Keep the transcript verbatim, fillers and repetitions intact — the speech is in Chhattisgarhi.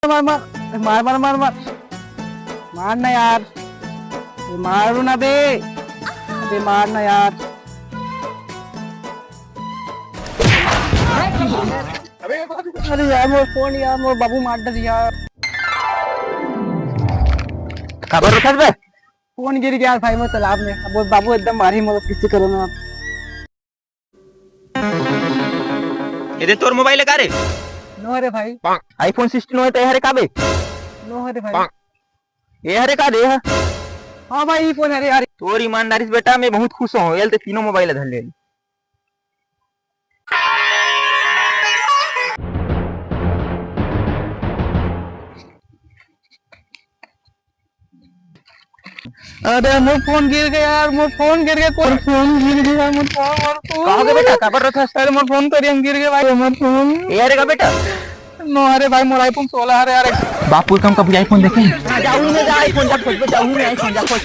मार, मार, मार, मार, मार, मार। मार ना यार। ए, मारो ना बे। अबे मार ना यार। अरे यार, मोर फोन यार, मोर बाबू मार डर यार। काबर रोथस बे? फोन गिर गया भाई, मोर तालाब में। अब मोर बाबू एकदम मारी मोर, किसी करो ना। ये दे तोर मोबाइल है का रे? नो रे भाई। iPhone sixteen होय त ये हरे का बे? नो रे भाई। ये हरे का दे हा? हाँ भाई, ये फोन हरे यार। तोर ईमानदारी से बेटा, मैं बहुत खुश हूँ। ये ले ते तीनों मोबाइल धर ले। अरे मोर फोन गिर गया यार, मोर फोन गिर गया, मोर फोन गिर गया, मोर फोन, मोर फोन। कहाँ गए बेटा, काबर रोथस? अरे मोर फोन तो रियम गिर गया भाई, मोर फोन। ये हरे का बेटा? नो, अरे भाई, मोर iPhone सोलह हरे यार। बापू कम का पूजा iPhone देखे? हाँ, जाऊ में जा iPhone जा खोज, जाऊ में iPhone जा खोज।